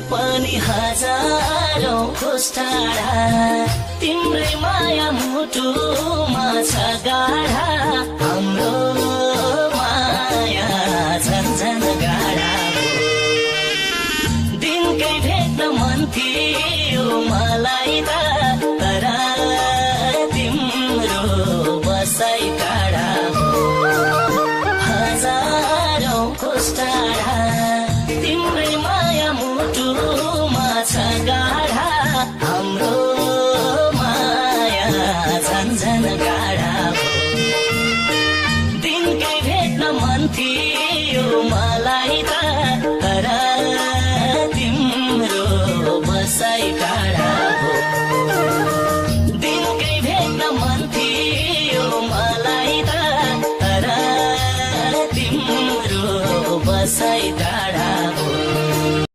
पनि हजारौं कोस टाढा तिम्रै माया मुटुमा छ गाढा हाम्रो माया झन्झन गाढा दिनकै भेट्न मन थियो मलाई त